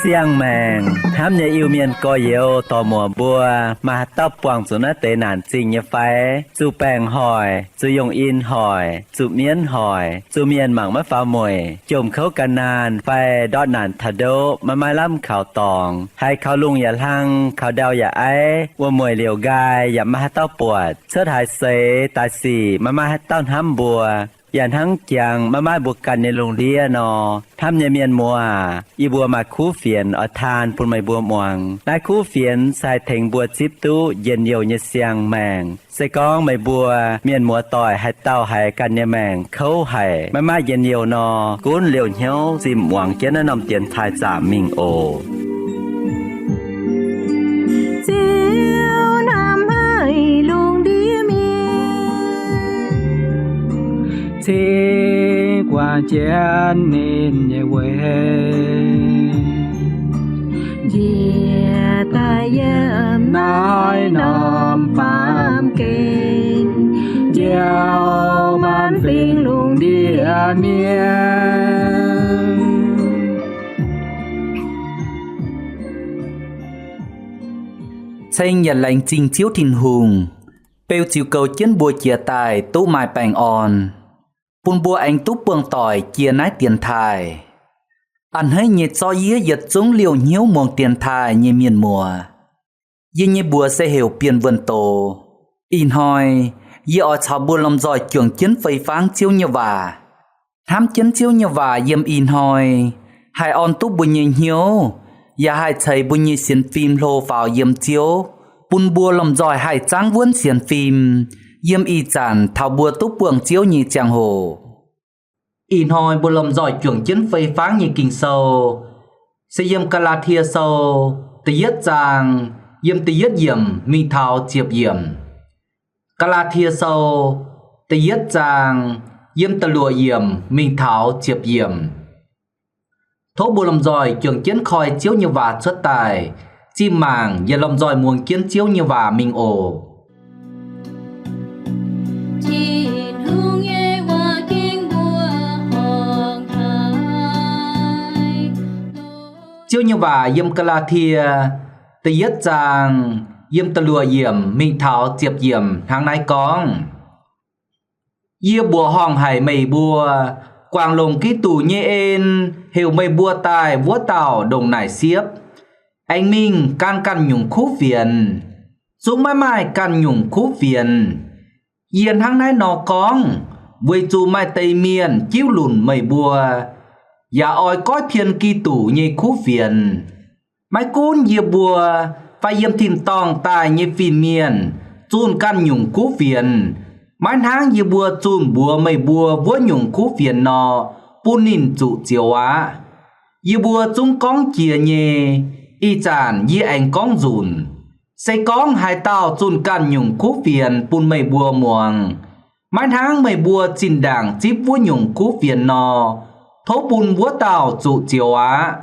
Siang-maengc hnamv nyei Iu-Mienh gorx-youz dorc-muoc mbuo, maaih haaix dauh buangh zuqc naaiv deix naanc zingh nyei fai? Zuqc baengc hoic, zuqc yongh in hoic, zuqc mienv hoic, zuqc mienh mangc maiv faaux mueic, jomc kouv gan naanh fai ndortv naanc taux ndoqv maiv maaih lamh kaux dorngx, haiz kaux lungh yaac hlang, kaux ndau yaac aiv, wuom-mueic liouc nqaai yaac maiv maaih haaix dauh buatc, cuotv haaix seix daaih sic maiv maaih haaix dauh hnamv mbuo, yaac hnangv jangx maiv maaih mbuo ganh nyei lungh ndiev nor, hnamv nyei mienh muoz aac, yie mbuo maaih kuv fienx oix taan bun meih mbuo muangx. Naaiv kuv fienx se haih tengx mbuo zipv duqv njien-youh nyei siang-maengc. Se gorngv meih mbuo mienh muoz-doic haaix dauh haiz ganh nyei maengc kouv haic, maiv maaih njien-youh nor, gunv liouh hnyouv zinh muangx jienv naaiv norm dienx taaih zaamc mingh oc. Ziouv hnamv haic lungh ndiev mienh, cingx guangc jienv ninh nyei weic, njiec daaih yiem naaiv norm baamh gen, njoux maanc fingx lungh ndiev mienh. Ceng yaac laengz zingh Ziouv Tin-Hungh, beu ziux goux jienv mbuo jiex daaih duqv maaih baengh orn, bun mbuo aengx duqv buangh doic jiex naaiv dienx taaih. A'hneiv nyei zorqv yie yietc zungv liouh hnyouv muangx dienx taaih nyei mienh muoz. Yie nyei mbuox se heuc Bienh Wuonh Doz. Ih hnoi yie oix caux mbuo lomh nzoih juangc jienv fei fangv Ziouv nyei waac, hnamv jienv Ziouv nyei waac yiem ih hnoi haih orn duqv mbuo nyei hnyouv, yaac haih ceix mbuo nyei sienx fim hlo faaux yiem Ziouv, bun mbuo lomh nzoih haih zaangv wuonv sienx fim yiem ih zanc taux mbuo duqv buangh Ziouv nyei ziangh hoc. Ih hnoi mbuo lomh nzoih juangc jienv fei fangv nyei Ging-Sou se yiem Gaa^laa^tie Sou da'yietv zaang, yiem da'yietv yiemc mingh taux ziepc yiemc. Gaa^laa^tie Sou da'yietv zaang, yiem da'luoqc yiemc mingh taux ziepc yiemc. Tov mbuo lomh nzoih juangc jienv koi Ziouv nyei waac cuotv daaih, zinh mangc yaac lomh nzoih muangx jienv Ziouv nyei waac mingh oc. Tin-Hungh nyei waac ging mbuo horngc haic. Ziouv nyei waac yiem Gaa^laa^tie da'yietv zaang, yiem da'luoqc yiemc mingh taux ziepc yiemc hnangv naaiv gorngv, Yie mbuoqc horngh haic meih mbuo, guangc longc Giduc nyei en heuc meih mbuo daaih wuov dauh ndongc naaic siepv, aengx mingh gan ganh nyungc kuv fienx, zungv maiv maaih ganh nyungc kuv fienx. Yie hnangv naaiv nor gorngv weic zuqc maaih deix mienh jiuv lunc meih mbuo, yaac oix goiv pien Giduc nyei kuv fienx. Maiv gunv yie mbuo fai yiem tin-dorngh daaih nyei fin-mienh zunh ganh nyungc kuv fienx, maiv hnangv yie mbuo zunh mbuox meih mbuo wuov nyungc kuv fienx nor, bun ninh zuqc zioux aqv. Yie mbuo zungv gorngv jiex nyei, ih zanc yie aengx gorngv nzunc. Se gorngv haaix dauh zunh ganh nyungc kuv fienx bun meih mbuo muangx, maiv hnangv meih mbuo zinh ndaangc zipv wuov nyungc kuv fienx nor, tov bun wuov dauh zuqc zioux aqv.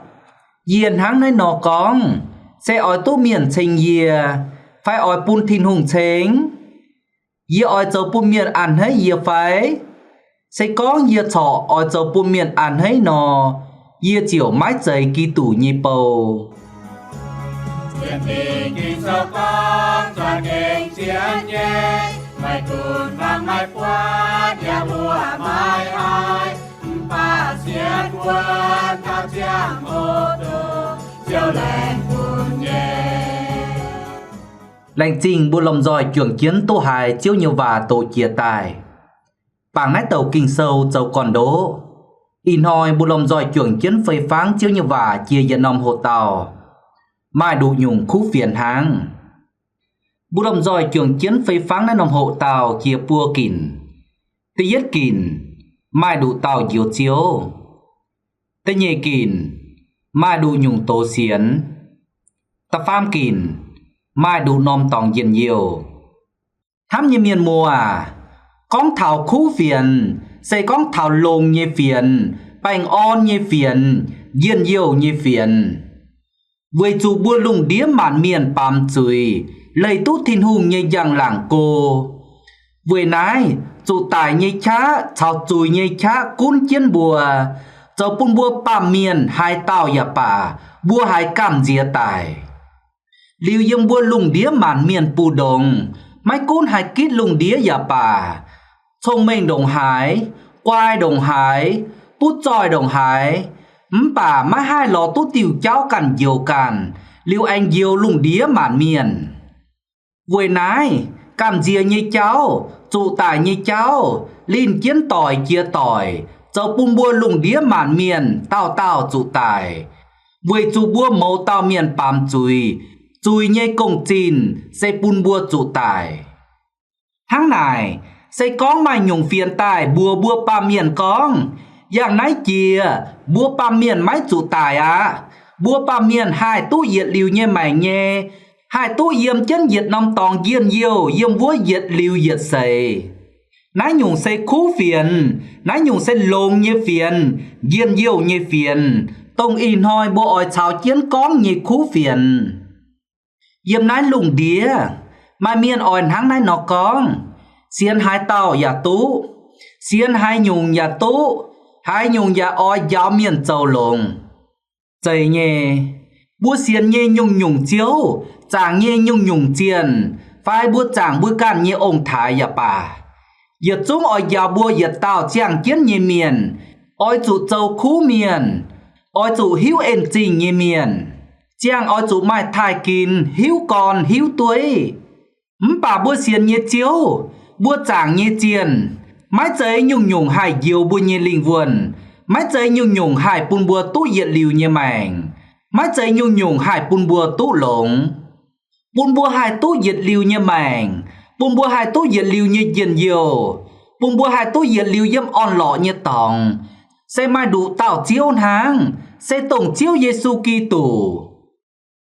Yie hnangv naaiv nor gorngv, se oix duqv mienh ceng yie, fai oix bun Tin-Hungh ceng? Yie oix zoux bun mienh a'hneiv yie fai? Se gorngv yie corc oix zoux bun mienh a'hneiv nor, yie ziouc maiv zeiz Giduc nyei bou. Laengz zingh mbuo lomh nzoih juangc jienv duqv haiz Ziouv nyei waac doqc jiex daaih. Bangc naaiv douc Ging-Sou zoux gorn-ndoqv. Ih hnoi mbuo lomh nzoih juangc jienv fei fangv Ziouv nyei waac jiex yietc norm hoqc dauh, maaih nduqc nyungc kuv fienx hnangv. Mbuo lomh nzoih juangc jienv fei fangv naaiv norm hoqc dauh jiex buo ginc. Da'yietv ginc, maaih nduqc dauh njoux Ziouv. Da'nyeic ginc, maaih nduqc nyungc doz sienx. Da'faam ginc, maaih nduqc norm dorngx njien-youh. Hnamv nyei mienh muoz aac, gorngv taux kuv fienx, se gorngv taux longx nyei fienx, baengh orn nyei fienx, njien-youh nyei fienx. Weic zuqc mbuo lungh ndiev maanc mienh baamz zuiz, leih duqv Tin-Hungh nyei njang-laangc go. Weic naaiv, zuqc daic nyei qaqv caux zuiz nyei qaqv gunv jienv mbuo, zoux bun mbuo baamh mienh haaix dauh yaac baac, mbuo haiz gamh nziex daic. Liuz yiem mbuo lungh ndiev maanc mienh mbu'ndongx, maiv gunv haih gitv lungh ndiev yaac baac, cong-mengh ndongc haaix, guai ndongc haaix, butv zoih ndongc haaix, mv baac maiv haih lorz duqv diuh jauv ganh njoux ganh, liuz aengx njoux lungh ndiev maanc mienh. Weic naaiv, gamh nziex nyei jauv, zuqc daic nyei jauv, linh jienv doic jiex doic, zoux bun mbuo lungh ndiev maanc mienh dauh dauh zuqc daic, weic zuqc mbuo mouz dauh mienh baamz zuiz, zuiz nyei gong-zinh se bun mbuo zuqc daic. Hnangv naaic, se gorngv maaih nyungc fienx daaih mbuox mbuo baamh mienh gorngv, yangh naaiv jiex mbuo baamh mienh maiv zuqc daic aqv, mbuo baamh mienh haih duqv yietc liuz nyei maengc nyei, haih duqv yiem jienv yietc norm dorngx njien-youh yiem wuov yietc liuz yietc seix. Naaiv nyungc se kuv fienx, naaiv nyungc se longx nyei fienx, njien-youh nyei fienx, dongh ih hnoi mbuo oix caux jienv gorngv nyei kuv fienx. Yiem naaiv lungh ndiev, maaih mienh oix hnangv naaiv nor gorngv, sienx haaix dauh yaac duqv, sienx haaix nyungc yaac duqv, haaix nyungc yaac oix njaaux mienh zoux longx. Zeiz nyei, mbuo sienx nyei nyungc-nyungc ziouv, zaangc nyei nyungc-nyungc zienh, fai mbuo zaangc mbuo ganh nyei ong-taaix yaac baac, yietc zungv oix njaaux mbuo yietc dauh ziangh jienv nyei mienh, oix zuqc zoux kuv mienh, oix zuqc hiuv en-zingh nyei mienh, ziangh oix zuqc maaih taaih ginx, hiuv gorn hiuv dueiv. Mv baac mbuo sienx nyei ziouv, mbuo zaangc nyei zienh, maiv zeiz nyungc-nyungc haih njoux mbuo nyei lingh wuonh, maiv zeiz nyungc-nyungc haih bun mbuo duqv yietc liuz nyei maengc, maiv zeiz nyungc-nyungc haih bun mbuo duqv longx. Bun mbuo haih duqv yietc liuz nyei maengc, bun mbuo haih duqv yietc liuz nyei njien-youh, bun mbuo haih duqv yietc liuz yiem orn-lorqc nyei dorngx, se maaih nduqc dauh Ziouv hnangv, se dongh Ziouv Yesu Giduc.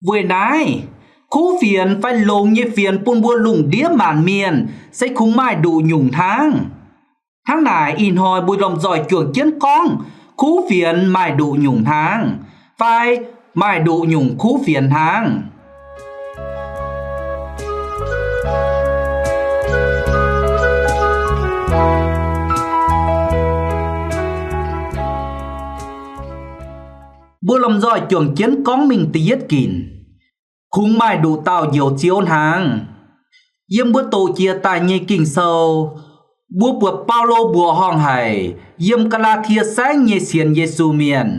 Weic naaiv, kuv fienx fai longx nyei fienx bun mbuo lungh ndiev maanc mienh se kungx maaih nduqc nyungc hnangv. Hnangv naaic, ih hnoi mbuo lomh nzoih juangc jienv gorngv kuv fienx maaih nduqc nyungc hnangv, fai maaih nduqc nyungc kuv fienx hnangv. Mbuo lomh nzoih juangc jienv gorngv mingh da'yietv ginc, kungx maaih nduqc dauh Njoux Ziouv hnangv. Yiem mbuo doqc jiex daaih nyei Ging-Sou, mbuo buatc Baulo mbuoqc horngh haic yiem Gaa^laa^tie Saengv nyei sienx Yesu mienh.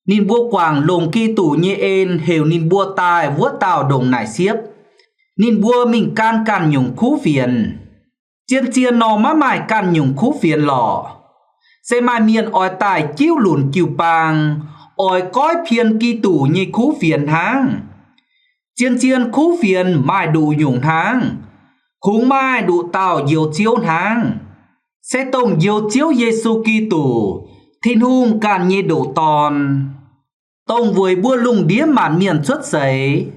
Ninh mbuo guangc longc Giduc nyei en heuc ninh mbuo daaih wuov dauh ndongc naaic siepv. Ninh mbuo mingh gan ganh nyungc kuv fienx. Zien-zien nor maiv maaih ganh nyungc kuv fienx lorqc. Se maaih mienh oix daaih jiuv lunc jiu-baang, oix goiv pien Giduc nyei kuv fienx hnangv. Zien-zien kuv fienx maaih nduqc nyungc hnangv, kungx maaih nduqc dauh Njoux Ziouv hnangv, se dongh Njoux Ziouv Yesu Giduc, Tin-Hungh ganh nyei ndoqc Dorn, dongh weic mbuo lungh ndiev maanc mienh cuotv seix,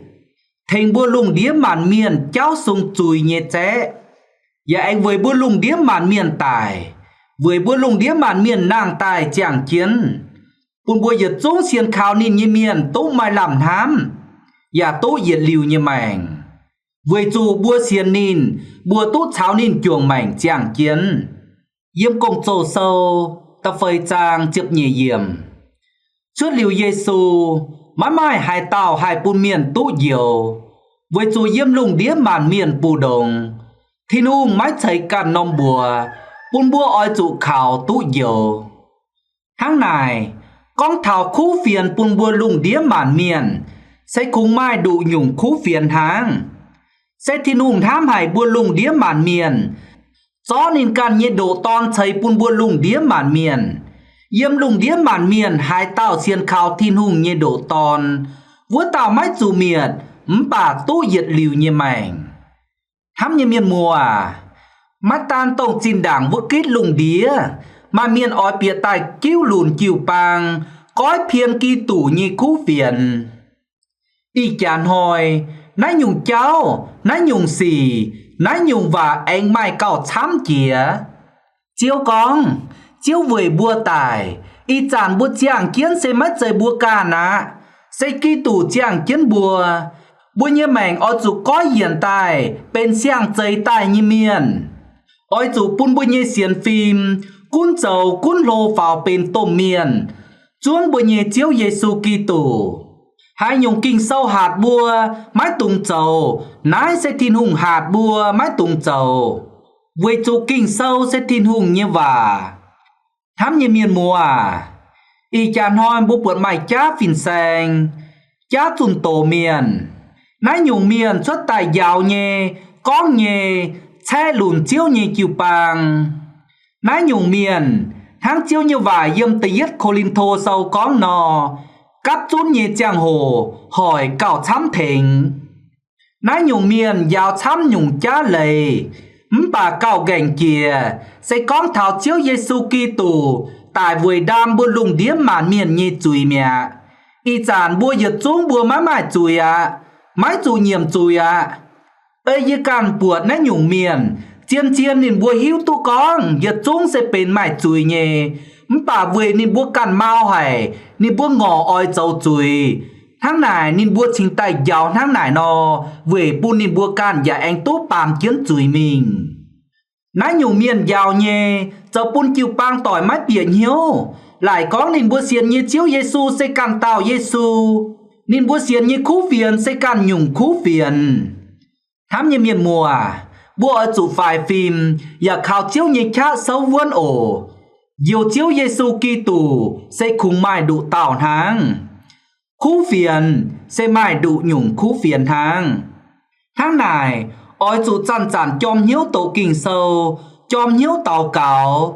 tengx mbuo lungh ndiev maanc mienh jauv sung zuiz nyei zaeqv, yaac aengx weic mbuo lungh ndiev maanc mienh daic, weic mbuo lungh ndiev maanc mienh nangh daaih ziangh jienv, bun mbuo yietc zungv sienx kaux ninh nyei mienh duqv maaih lamh hnamv, yaac duqv yietc liuz nyei maengc. Weic zuqc mbuo sienx ninh, mbuo duqv caux ninh juangc maengc ziangh jienv. Yiem Gong-Zoh Sou da'feix zaang ziepc nyeic yiemc. Cuotv liuz Yesu, maiv maaih haaix dauh haih bun mienh duqv njoux, weic zuqc yiem lungh ndiev maanc mienh mbu'ndongx, Tin-Hungh maiv ceix ganh norm mbuox bun mbuo oix zuqc kaux duqv njoux. Hnangv naaic, gorngv taux kuv fienx bun mbuo lungh ndiev maanc mienh, se kungx maaih nduqc nyungc kuv fienx hnangv. Se Tin-Hungh hnamv haic mbuo lungh ndiev maanc mienh, zorqv ninh ganh nyei ndoqc Dorn ceix bun mbuo lungh ndiev maanc mienh. Yiem lungh ndiev maanc mienh haaix dauh sienx kaux Tin-Hungh nyei ndoqc Dorn, wuov dauh maiv zuqc mietc, mv baac duqv yietc liuz nyei maengc. Hnamv nyei mienh muoz aac, maiv daan dongh zinh ndaangc wuov gitv lungh ndiev maaih mienh oix bieqc daaih jiuv lunc jiu-baang, goiv pien Giduc nyei kuv fienx. Ih jaax hnoi, naaiv nyungc jauv, naaiv nyungc sic, naaiv nyungc waac aengx maaih gauh camv jiex. Ziouv gorngv, Ziouv weic mbuo daic, Ih zanc mbuo ziangh jienv se maiv zeiz mbuo ganh aqv, se Giduc ziangh jienv mbuo. Mbuo nyei maengc oix zuqc goiv yienc daaih benx siang-zeix daaih nyei mienh. Oix zuqc bun mbuo nyei sienx fim gunv zoux gunv hlo faaux benx domh mienh, zuangv mbuo nyei Ziouv Yesu Giduc. Haaix nyungc Ging-Sou hatc mbuo maiv dungx zoux, naaiv se Tin-Hungh hatc mbuo maiv dungx zoux, weic zuqc Ging-Sou se Tin-Hungh nyei waac. Hnamv nyei mienh muoz aac, ih jaax hnoi mbuo buatc maaih jaav fin-saeng, jaav zunh doz mienh. Naaiv nyungc mienh cuotv daaih njaaux nyei, gorngv nyei, caeqv lunc Ziouv nyei jiu-baang. Naaiv nyungc mienh, hnangv Ziouv nyei waac yiem da'yietv Ko^lin^to Sou gorngv nor, gapv zunv nyei ziangh hoc hoic gauh camv tengx. Naaiv nyungc mienh njaaux camv nyungc jaav leiz, mv baac gauh nqaengc jiex, se gorngv taux Ziouv Yesu Giduc daic weic ndaam mbuo lungh ndiev maanc mienh nyei zuiz mi'aqv. Ih zanc mbuo yietc zungv mbuo maiv maaih zuiz aqv, maiv zuqc nyiemc zuiz aqv. Ei yie ganh buatc naaiv nyungc mienh, zien-zien ninh mbuo hiuv duqv gorngv yietc zungv se benx maaih zuiz nyei, mv baac weic ninh mbuo ganh mau haic, ninh mbuo ngorc oix zoux zuiz. Hnangv naaic ninh mbuo cingx daaih njaaux hnangv naaic nor, weic bun ninh mbuo ganh yaac aengx duqv baamz jienv zuiz mingh. Naaiv nyungc mienh njaaux nyei zoux bun jiu-baang doic maiv bieqc hnyouv, laaic gorngv ninh mbuo sienx nyei Ziouv Yesu se ganh dauh Yesu. Ninh mbuo sienx nyei kuv fienx se ganh nyungc kuv fienx. Hnamv nyei mienh muoz, mbuo oix zuqc faix fim yaac kaux Ziouv nyei qaqv souv wuonv oc. Njoux Ziouv Yesu Giduc se kungx maaih nduqc dauh hnangv. Kuv fienx se maaih nduqc nyungc kuv fienx hnangv. Hnangv naaic, oix zuqc zanc-zanc jorm hnyouv doqc Ging-Sou, jorm hnyouv daux gaux,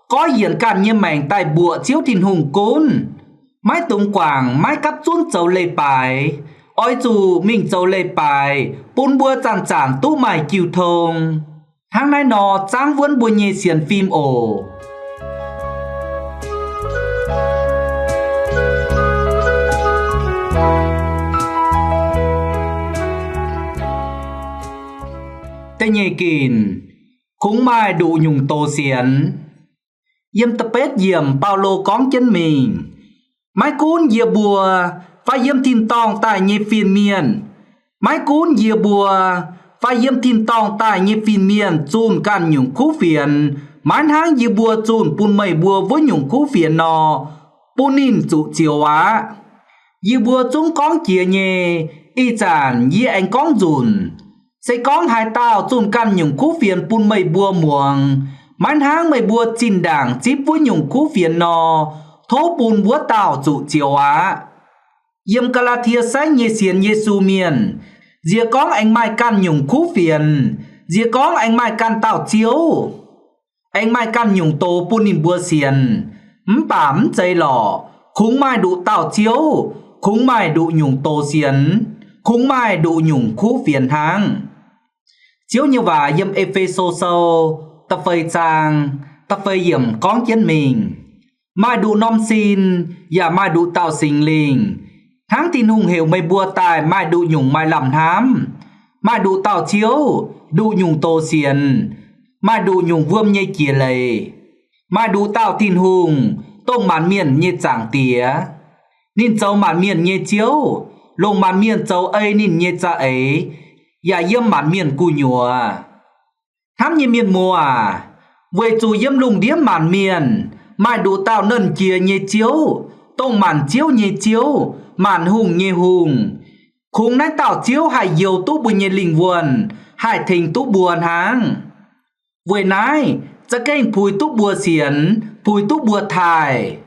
goiv yienc ganh nyei maengc daaih mbuoqc Ziouv Tin-Hungh gunv. Maiv dungx guangc maiv gapv zunv zoux leiz-baaix. Oix zuqc mingh zoux leiz-baaix bun mbuo zanc-zanc duqv maaih jiu tong. Hnangv naaiv nor zaangv wuonv mbuo nyei sienx fim oc. Da'nyeic ginc, kungx maaih nduqc nyungc doz sienx. Yiem da'betv yiemc Baulo gorngv jienv mingh, maiv gunv yie mbuo fai yiem tin-dorngh daaih nyei fin-mienh, maiv gunv yie mbuo fai yiem tin-dorngh daaih nyei fin-mienh zunh ganh nyungc kuv fienx, maiv hnangv yie mbuo zunh bun meih mbuo wuov nyungc kuv fienx nor, bun ninh zuqc zioux aqv. Yie mbuo zungv gorngv jiex nyei, ih zanc yie aengx gorngv nzunc. Se gorngv haaix dauh zunh ganh nyungc kuv fienx bun meih mbuo muangx, maiv hnangv meih mbuo zinh ndaangc zipv wuov nyungc kuv fienx nor, tov bun wuov dauh zuqc zioux aqv. Yiem Gaa^laa^tie Saengv nyei sienx Yesu mienh, nziex gorngv aengx maaih ganh nyungc kuv fienx, nziex gorngv aengx maaih ganh dauh Ziouv, aengx maaih ganh nyungc doz bun ninh mbuo sienx. Mv baac mv zeiz lorqc, kungx maaih nduqc dauh Ziouv, kungx maaih nduqc nyungc doz sienx, kungx maaih nduqc nyungc kuv fienx hnangv. Ziouv nyei waac yiem E^fe^so Sou da'feix zaang da'feix yiemc gorngv jienv mingh, maaih nduqc norm sin yaac maaih nduqc dauh Singx Lingh, hnangv Tin-Hungh heuc meih mbuo daaih maaih nduqc nyungc maaih lamh hnamv, maaih nduqc dauh Ziouv, nduqc nyungc doz sienx, maaih nduqc nyungc wuom nyei jiex leiz, maaih nduqc dauh Tin-Hungh, dongh maanc mienh nyei Zaangc Diex. Ninh zoux maanc mienh nyei Ziouv, longc maanc mienh zoux ei ninh nyei za'eix, yaac yiem maanc mienh gu'nyuoz. Hnamv nyei mienh muoz aac, weic zuqc yiem lungh ndiev maanc mienh maaih nduqc dauh Nernh Jiex nyei Ziouv, dongh maanc ziouv nyei Ziouv, maanc hungh nyei Hungh. Kungx naaiv dauh Ziouv haih njoux duqv mbuo nyei lingh wuonh, haih tengx duqv mbuo hnangv. Weic naaiv za'gengh puix duqv mbuo sienx, puix duqv mbuo taaih.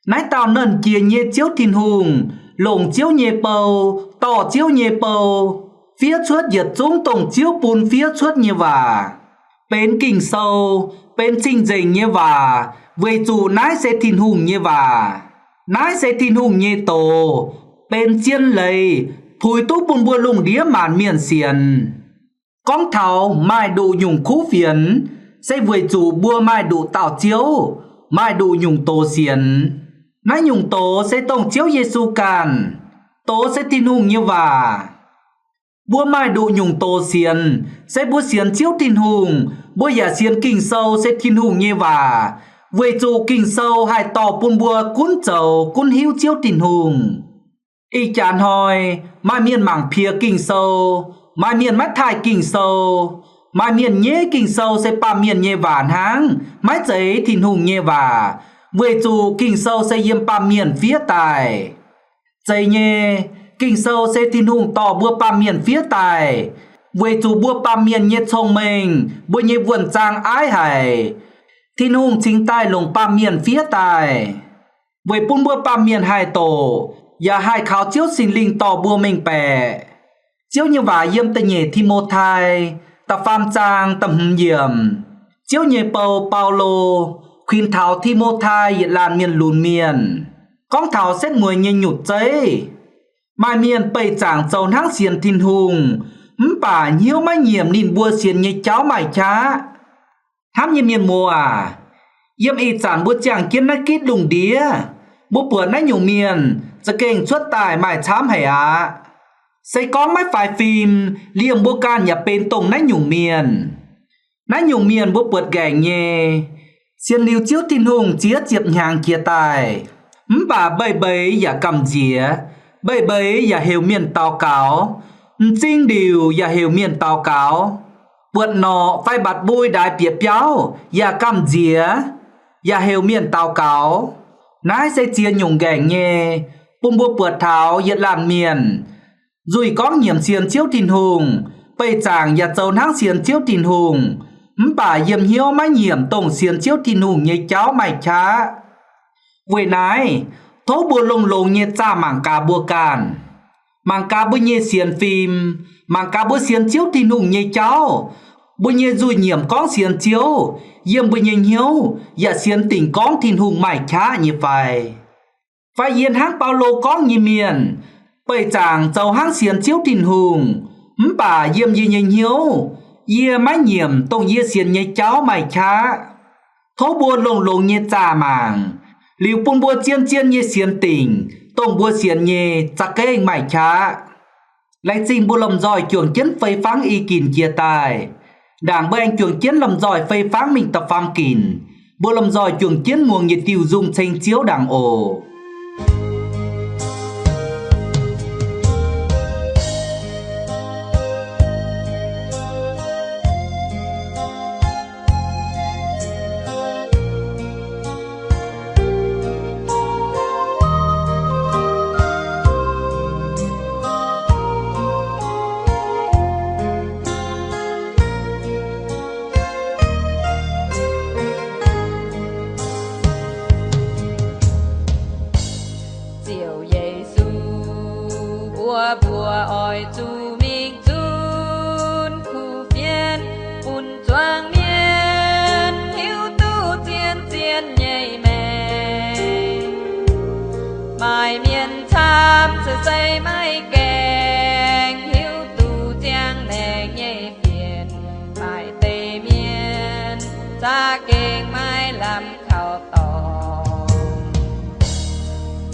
Naaiv dauh Nernh Jiex nyei Ziouv Tin-Hungh longc Ziouv nyei bou, dorh Ziouv nyei bou, fiev cuotv yietc zungv dongh Ziouv bun fiev cuotv nyei waac, benx Ging-Sou, benx cing-nzengc nyei waac, weic zuqc naaiv se Tin-Hungh nyei waac. Naaiv se Tin-Hungh nyei doz, benx zien leiz, puix duqv bun mbuo lungh ndiev maanc mienh sienx. Gorngv taux maaih nduqc nyungc kuv fienx, se weic zuqc mbuo maaih nduqc dauh Ziouv, maaih nduqc nyungc doz sienx. Naaiv nyungc doz se dongh Ziouv Yesu ganh. Doz se Tin-Hungh nyei waac. Mbuo maaih nduqc nyungc doz sienx, se mbuo sienx Ziouv Tin-Hungh, mbuo yaac sienx Ging-Sou se Tin-Hungh nyei waac. Weic zuqc Ging-Sou haih dorh bun mbuo gunv zoux gunv hiuv Ziouv Tin-Hungh. Ih jaax hnoi maaih mienh mangc piex Ging-Sou, maaih mienh maiv taaih Ging-Sou, maaih mienh nyeiv Ging-Sou se baamh mienh nyei waac hnangv, maiv zeiz Tin-Hungh nyei waac, weic zuqc Ging-Sou se yiem baamh mienh fiev daaih. Zeiz nyei, Ging-Sou se Tin-Hungh dorh mbuo baamh mienh fiev daaih, weic zuqc mbuo baamh mienh nyei cong-mengh, mbuo nyei wuonh zaang aiv haic. Tin-Hungh cingx daaih longc baamh mienh fiev daaih, weic bun mbuo baamh mienh haih doqc, yaac haih kaux Ziouv Singx Lingh dorh mbuo mengh baeqc. Ziouv nyei waac yiem da'nyeic Ti^mo^tai da'faam zaang da'hmz yiemc. Ziouv nyei bou, Baulo, kuinx taux Ti^mo^tai yietc laanh mienh lunx mienh, gorngv taux setv mueiz nyei nyutc zeiv. Maaih mienh beih zaangc zoux hnangv sienx Tin-Hungh, mv baac hnyouv maiv nyiemc ninh mbuo sienx nyei jauv maaih qaqv. Hnamv nyei mienh muoz aac, yiem ih zanc mbuo ziangh jienv naaiv gitv lungh ndiev, mbuo buatc naaiv nyungc mienh za'gengh cuotv daaih maaih camv haic aqv. Se gorngv maiv faix fim, liemh mbuo ganh yaac benx dongh naaiv nyungc mienh. Naaiv nyungc mienh mbuo buatc nqaengc nyei. Sienx liuz Ziouv Tin-Hungh ziex ziepc hnyangx jiex daaih, mv baac mbeix mbeix yaac gamh nziex, mbeix mbeix yaac heuc mienh daux gaux, m'zing ndiuc yaac heuc mienh daux gaux, buatc norqc fai mbatc mbui ndaix bieqc biauv yaac gamh nziex, yaac heuc mienh daux gaux. Naaiv se ziex nyungc nqaengc nyei, bun mbuo buatc taux yietc laanh mienh nzuih gorngv nyiemc sienx Ziouv Tin-Hungh, beih zaangc yaac zoux hnangv sienx Ziouv Tin-Hungh, mv baac yiem hnyouv maiv nyiemc dongh sienx Ziouv Tin-Hungh nyei jauv maaih qaqv. Weic naaiv, tov mbuo longx-longx nyei zaah mangc gaax mbuo ganh. Mangc gaax mbuo nyei sienx fim, mangc gaax mbuo sienx Ziouv Tin-Hungh nyei jauv, mbuo nyei nzuih nyiemc gorngv sienx Ziouv yiem mbuo nyei hnyouv yaac sienx dingc gorngv Tin-Hungh maaih qaqv nyei fai. Fai yie hnangv Baulo gorngv nyei mienh, beih zaangc zoux hnangv sienx Ziouv Tin-Hungh, mv baac yiem yie nyei hnyouv, yie maiv nyiemc dongh yie sienx nyei jauv maaih qaqv. Tov mbuo longx-longx nyei zaah mangc, liuz bun mbuo zien-zien nyei sienx dingc dongh mbuo sienx nyei za'gengh maaih qaqv. Laengz zingh mbuo lomh nzoih juangc jienv fei fangv i ginc jiex daaih. Ndaangc mbuo aengx juangc jienv lomh nzoih fei fangv mingh da'faam ginc, mbuo lomh nzoih juangc jienv muangx yietc diuh nzung ceng Ziouv ndaangc oc. Ziouv Yesu, mbuo mbuox oix zuqc mingh zunv kuv fienx, bun zuangx mienh hiuv duqv zien-zien nyei maengc. Maaih mienh camv se sei maiv gaengh hiuv duqv ziangh maengc nyei fienx. Maaih deix mienh za'gengh maiv lamh kaux dorngx.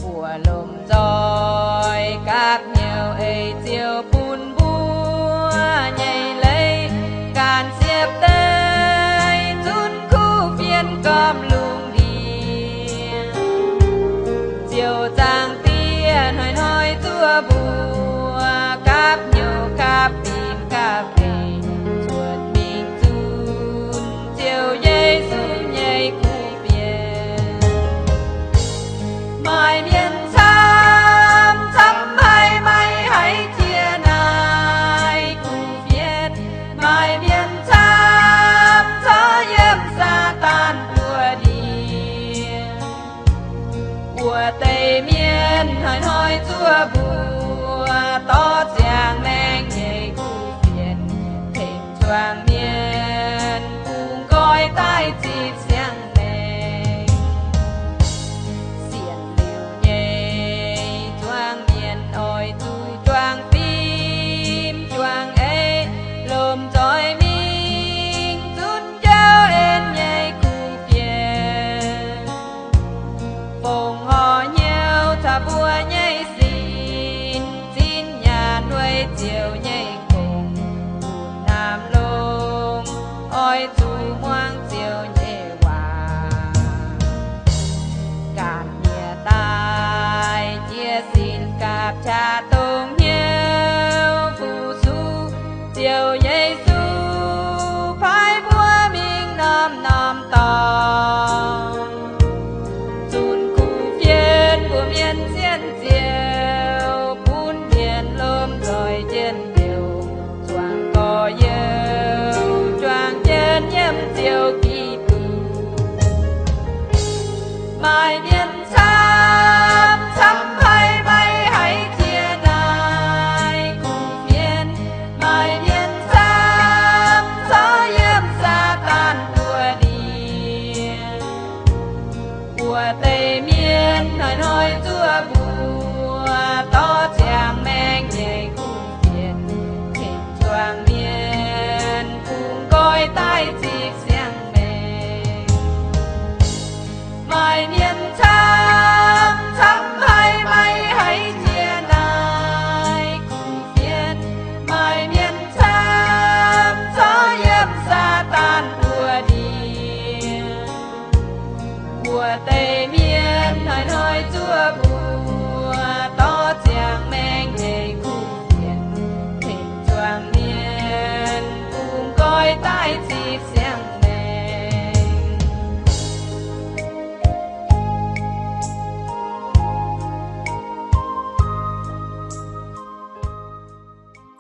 Mbuo lomh nzoih gapv hnyouv ei Ziouv bun mbuo nyei leiz, ganh siepv deix zunv kuv fienx gormx lungh ndiev. Ziouv Zaangc Diex hnoi-hnoi zuov mbuo gapv hnyouv gapv fim gapv leiz, cuotv mingh zunv Ziouv Yesu nyei kuv fienx. Maaih mienh camv, camv haic maiv haih jiex naaiv kuv fienx. Maaih mienh camv corc yiem Saadaan buoz-ndiev. Wuov deix mienh hnoi-hnoi zuov mbuo dorh ziangh maengc nyei kuv fienx, tengx zuangx mienh bungx nqoi daaih zipv siang maengc. Sienx liuz nyei zuangx mienh oix zuqc juangc fim juangc eix, lomh nzoih mingh zunv Ziouv en nyei kuv fienx. Fongc horc hnyouv caux mbuo nyei sic,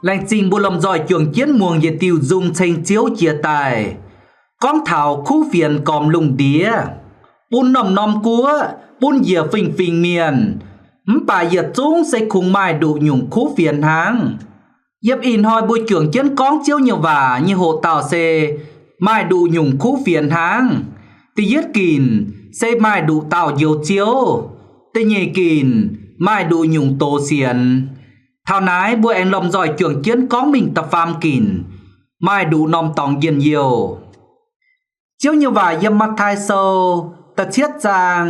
Laengz zingh mbuo lomh nzoih juangc jienv muangx yietc diuh nzung ceng Ziouv jiex daaih, gorngv taux kuv fienx gormx lungh ndiev, bun norm-norm guoqv, bun njiec fingx-fingx mienh, mv baac yietc zungv se kungx maaih nduqc nyungc kuv fienx hnangv. Yiem ih hnoi mbuo juangc jienv gorngv Ziouv nyei waac nyei hoqc dauh se maaih nduqc nyungc kuv fienx hnangv. Da'yietv ginc se maaih nduqc dauh njoux Ziouv. Da'nyeic ginc maaih nduqc nyungc doz sienx. Taux naaiv mbuo aengx lomh nzoih juangc jienv gorngv mingh da'faam ginc, maaih nduqc norm dorngx njien-youh. Ziouv nyei waac yiem Matv^taai Sou da'cietv zaang,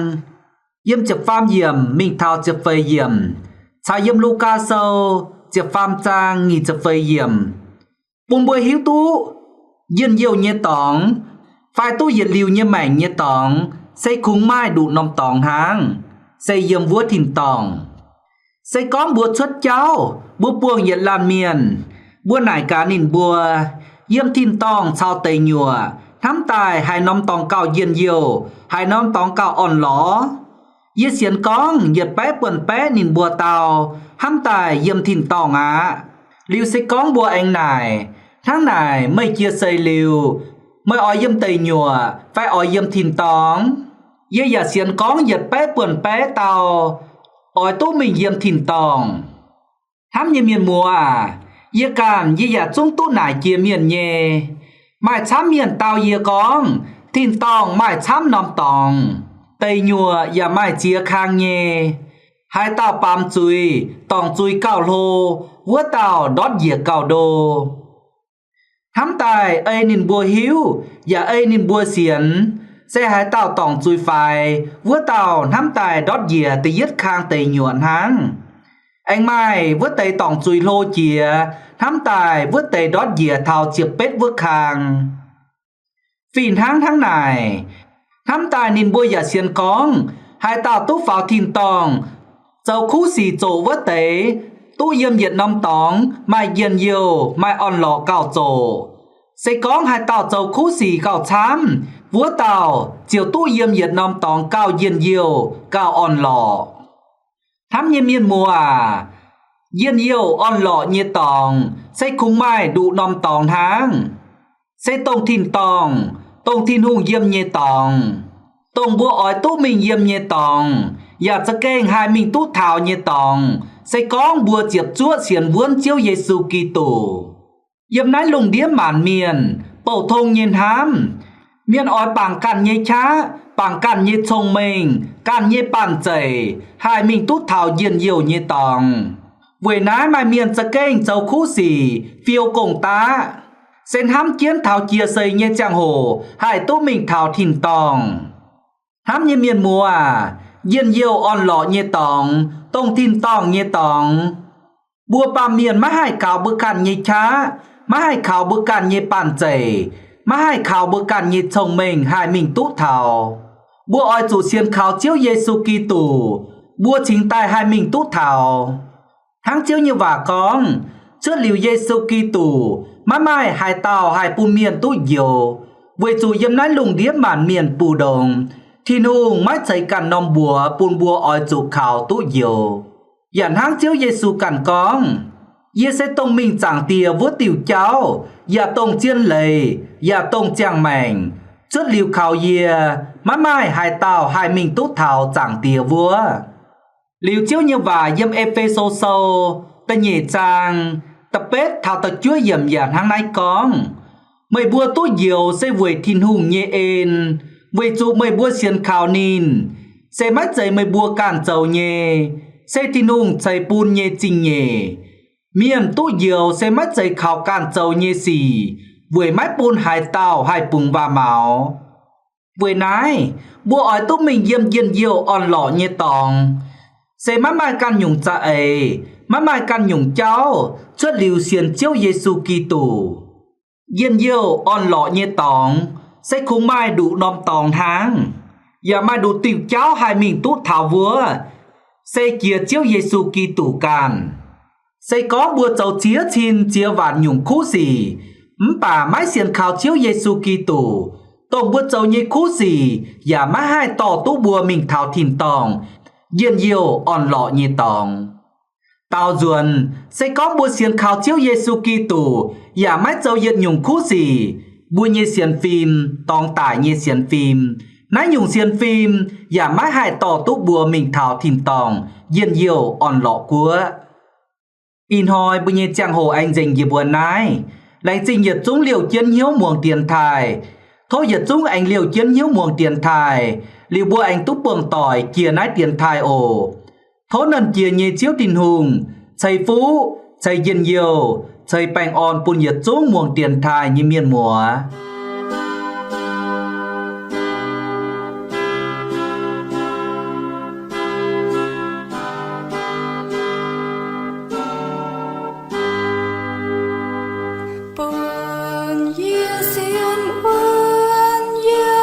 yiem ziepc faam yiemc mingh taux ziepc feix yiemc, caux yiem Lugaa Sou ziepc faam zaang nyic ziepc feix yiemc, bun mbuo hiuv duqv njien-youh nyei dorngx fai duqv yietc liuz nyei maengc nyei dorngx se kungx maaih nduqc norm dorngx hnangv, se yiem wuov tin-dorngh. Se gorngv mbuo cuotv jauv, mbuo buangh yietc laanh mienh, mbuo naaic gaax ninh mbuo, yiem tin-dorngh caux deic nyuoqc hnamv daaih haaix norm dorngx gauh njien-youh, haaix norm dorngx gauh orn-lorqc? Yie sienx gorngv yietc baeqv buonc baeqv ninh mbuo dau hnamv daaih yiem tin-dorngh aqv. Liuz se gorngv mbuo aengx naaic, hnangv naaic meih jiex seix liuz, meih oix yiem deic nyuoqc fai oix yiem tin-dorngh? Yie yaac sienx gorngv yietc baeqv buonc baeqv dau oix duqv mingh yiem tin-dorngh. Hnamv nyei mienh muoz aac, yie ganh yie yaac zungv duqv naaic jiex mienh nyei. Maaih camv mienh dau yie gorngv, tin-dorngh maaih camv norm dorngx, deic nyuoqc yaac maaih ziex kang nyei. Haaix dauh baamz zuiz, dorngc zuiz gauh hlo, wuov dauh ndortv njiec gauh ndo. Hnamv daaih ei ninh mbuo hiuv yaac ei ninh mbuo sienx, se haaix dauh dorngc zuiz faix, wuov dauh hnamv daaih ndortv njiec da'yietv kang deic nyuoqc hnangv. Aengx maaih wuov deix dorngc zuiz hlo jiex, hnamv daaih wuov deix ndortv njiec taux ziepc betv wuov kang. Fih hnangv hnangv naaic, hnamv daaih ninh mbuo yaac sienx gorngv, haaix dauh duqv faaux tin-dorngh, zoux kuv sic zoqc wuov deix, duqv yiem yietc norm dorngx maaih njien-youh maaih orn-lorqc gauh zoqc. Se gorngv haaix dauh zoux kuv sic gauh camv, wuov dauh ziouc duqv yiem yietc norm dorngx gauh njien-youh gauh orn-lorqc. Hnamv nyei mienh muoz aac, njien-youh orn-lorqc nyei dorngx se kungx maaih nduqc norm dorngx hnangv. Se dongh tin-dorngh, dongh Tin-Hungh yiem nyei dorngx, dongh mbuo oix duqv mingh yiem nyei dorngx, yaac za'gengh haih mingh duqv taux nyei dorngx, se gorngv mbuo ziepc zuoqv sienx wuonv Ziouv Yesu Giduc. Yiem naaiv lungh ndiev maanc mienh bouh tong nyei hnamv, mienh oix bangc ganh nyei qaqv, bangc ganh nyei cong-mengh, ganh nyei banh zeic haih mingh duqv taux njien-youh nyei dorngx. Weic naaiv maaih mienh za'gengh zoux kuv sic, fiou gong-daqv, se hnamv jienv taux jiex seix nyei ziangh hoc haih duqv mingh taux tin-dorngh. Hnamv nyei mienh muoz aac, njien-youh orn-lorqc nyei dorngx, dongh tin-dorngh nyei dorngx, mbuo baamh mienh maiv haih kaux mbuo ganh nyei qaqv, maiv haih kaux mbuo ganh nyei banh zeic, maiv haih kaux mbuo ganh nyei cong-mengh haih mingh duqv taux. Mbuo oix zuqc sienx kaux Ziouv Yesu Giduc, mbuo cingx daaih haih mingh duqv taux. Hnangv Ziouv nyei waac gorngv, cuotv liuz Yesu Giduc, maiv maaih haaix dauh haih bun mienh duqv njoux, weic zuqc yiem naaiv lungh ndiev maanc mienh mbu'ndongx, Tin-Hungh maiv ceix ganh norm mbuox bun mbuo oix zuqc kaux duqv njoux. Yaac hnangv Ziouv Yesu ganh gorngv, Yie se dongh mingh Zaangc Diex wuov diuh jauv, yaac dongh zien leiz, yaac dongh ziangh maengc. Cuotv liuz kaux yie, maiv maaih haaix dauh haih mingh duqv taux Zaangc Diex wuov. Liuz Ziouv nyei waac yiem E^fe^so Sou da'nyeic zaang da'betv taux da'juov yiemc yaac hnangv naaiv gorngv, Meih mbuo duqv njoux se weic Tin-Hungh nyei en, weic zuqc meih mbuo sienx kaux ninh. Se maiv zeiz meih mbuo ganh zoux nyei, se Tin-Hungh ceix bun nyei zingh nyeic. Mienh duqv njoux se maiv zeiz kaux ganh zoux nyei sic, weic maiv bun haaix dauh haih bungx waac-maux. Weic naaiv, mbuo oix duqv mingh yiem njien-youh orn-lorqc nyei dorngx, se maiv maaih ganh nyungc za'eix, maiv maaih ganh nyungc jauv, cuotv liuz sienx Ziouv Yesu Giduc. Njien-youh orn-lorqc nyei dorngx se kungx maaih nduqc norm dorngx hnangv, yaac maaih nduqc diuh jauv haih mingh duqv taux wuov, se jiex Ziouv Yesu Giduc ganh. Se gorngv mbuo zoux ziex cin ziex waanc nyungc kuv sic, mv baac maiv sienx kaux Ziouv Yesu Giduc, dongh mbuo zoux nyei kuv sic yaac maiv haih dorh duqv mbuo mingh taux tin-dorngh, njien-youh orn-lorqc nyei dorngx. Daaux nzuonx, se gorngv mbuo sienx kaux Ziouv Yesu Giduc yaac maiv zoux yietc nyungc kuv sic, mbuo nyei sienx fim, dorngx daic nyei sienx fim, naaiv nyungc sienx fim yaac maiv haih dorh duqv mbuo mingh taux tin-dorngh njien-youh orn-lorqc guoqv. Ih hnoi mbuo nyei ziangh hoc aengx nzengc yie mbuo naaiv. Laengz zingh yietc zungv liouh jienv hnyouv muangx dienx taaih. Tov yietc zungv aengx liouh jienv hnyouv muangx dienx taaih, liuz mbuo aengx duqv buangh doic jiex naaiv dienx taaih oc. Tov Nernh Jiex nyei Ziouv Tin-Hungh ceix fuqv, ceix njien-youh, ceix baengh orn bun yietc zungv muangx dienx taaih nyei mienh muoz. Bun yie sienx wuonv, yie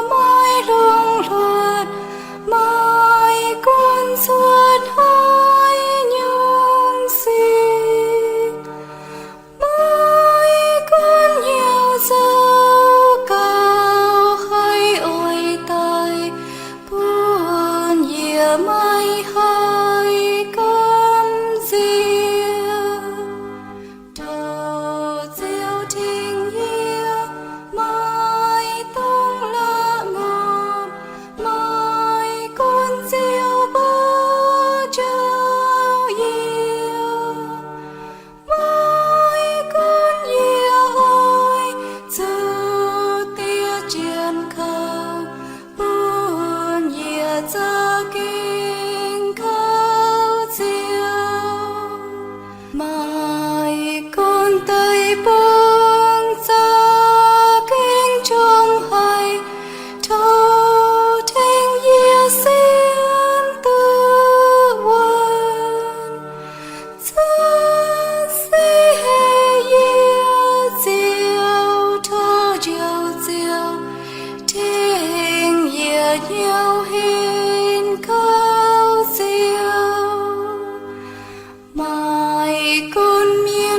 maiv lungh hluotv, maiv gunv cuotv haaix nyungc sic, maiv gunv hnyouv zoux gauh haih oix daaih, bun yie maiv haih gamh nziex. Tov Ziouv tengx yie, maiv dungx la'maah, maiv gunv Ziouv mbuo njoux yie, maiv gunv yie oix zuqc diev jienv kaux, bun yie za'gengh kaux Ziouv. Maiv gunv deic-bung za'gengh qongx haic, tov tengx yie sienx duqv wuonv. Cuotv seix heh yie Ziouv, tov Njoux Ziouv tengx yie hnyouv henv kaux Ziouv. Maiv gunv mienh